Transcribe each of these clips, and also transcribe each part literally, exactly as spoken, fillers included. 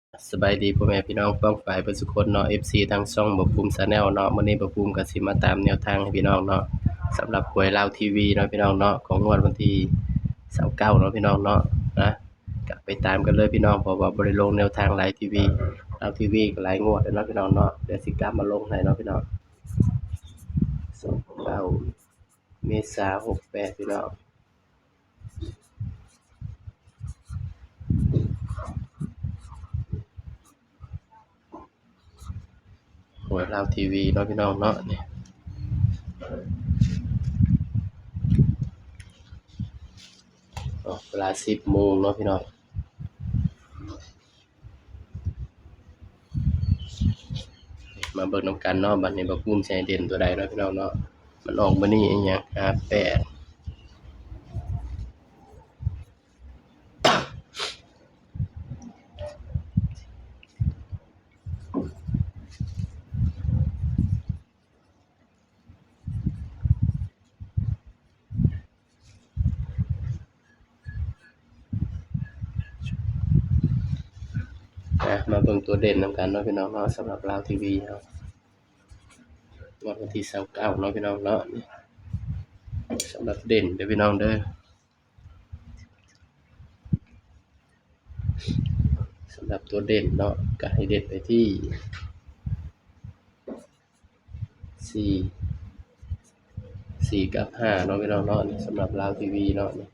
สบายดีพ่อแม่พี่น้องป้องปายเบิดสุคนเนาะ เอฟซี ทางช่องบ่าวภูมิ Channel เนาะ มื้อนี้บ่าวภูมิก็สิมาตามแนวทางให้พี่น้องเนาะ สำหรับหวยลาวทีวีเนาะพี่น้องเนาะ ของงวดวันที่ซาวเก้าเนาะพี่น้องเนาะ นะ ก็ไปตามกันเลยพี่น้อง เพราะว่าบ่ได้ลงแนวทางลาวทีวี ลาวทีวีก็หลายงวดแล้วเนาะพี่น้องเนาะ เดี๋ยวสิกลับมาลงให้เนาะพี่น้อง ซาวเก้า เมษา หกแปด พี่น้อง หวยลาวทีวีเนาะพี่น้องเนาะ นี่ ออกเวลาสิบโมงเนาะพี่น้อง มาเบิ่งนำกันเนาะ บัดนี้บ่าวภูมิสิให้เด่นตัวใดเนาะพี่น้องเนาะ มันออกมื้อนี้อีหยัง ห้าแปด อ่ะ มาเบิ่งตัวเด่นนำกันเนาะพี่น้องเนาะ สำหรับลาวทีวีเฮา งวดวันที่ซาวเก้าเนาะพี่น้องเนาะ สำหรับเด่นเด้อพี่น้องเด้อ สำหรับตัวเด่นเนาะ ก็ให้เด่นไปที่ สี่ สี่กับห้าเนาะพี่น้องเนาะ นี่สำหรับลาวทีวีเนาะ นี่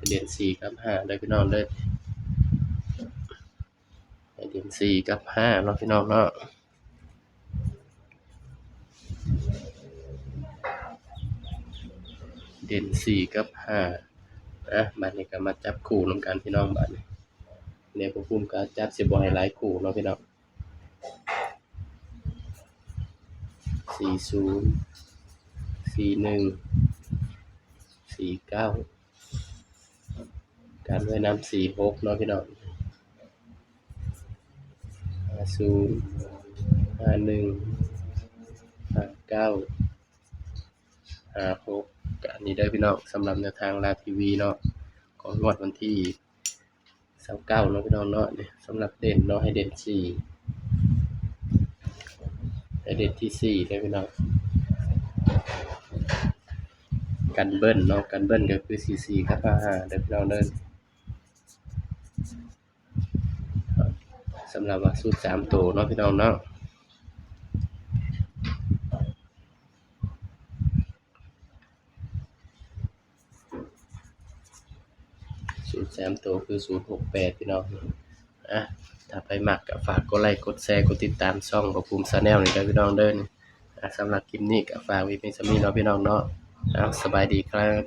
เด่นสี่กับห้าเด้อพี่น้องเด้อ ให้เด่นสี่กับห้าเนาะพี่น้องเนาะ เด่นสี่กับห้า อ่ะ บัดนี้ก็มาจับคู่นำกันพี่น้อง บัดนี้ เนี่ย บ่าวภูมิก็จับสิบ่ให้หลายคู่เนาะพี่น้อง สี่ศูนย์ สี่หนึ่ง สี่เก้า กันไว้นำ สี่หก เนาะพี่น้อง ห้าศูนย์ ห้าหนึ่ง ห้าเก้า ห้าหก ก็อันนี้เด้อพี่น้อง สำหรับแนวทางลาวทีวีเนาะ ของงวดวันที่ซาวเก้าเนาะพี่น้องเนาะ นี่สำหรับเด่นเนาะ ให้เด่นสี่ ให้เด่นที่สี่เด้อพี่น้อง กันเบิ้ลเนาะ กันเบิ้ลก็คือ สี่สี่ กับ ห้าห้า เด้อพี่น้องเด้อ สำหรับว่าชุดสามตัวเนาะพี่น้องเนาะ ชุดสามตัวคือ ศูนย์หกแปด พี่น้อง อ่ะ ถ้าไผมักก็ฝากกดไลค์ กดแชร์ กดติดตามช่องบ่าวภูมิ Channel นี่เด้อพี่น้องเด้อ อ่ะ สำหรับคลิปนี้ก็ฝากไว้เพียงส่ำนี้เนาะพี่น้องเนาะ อ่ะ สบายดีครับ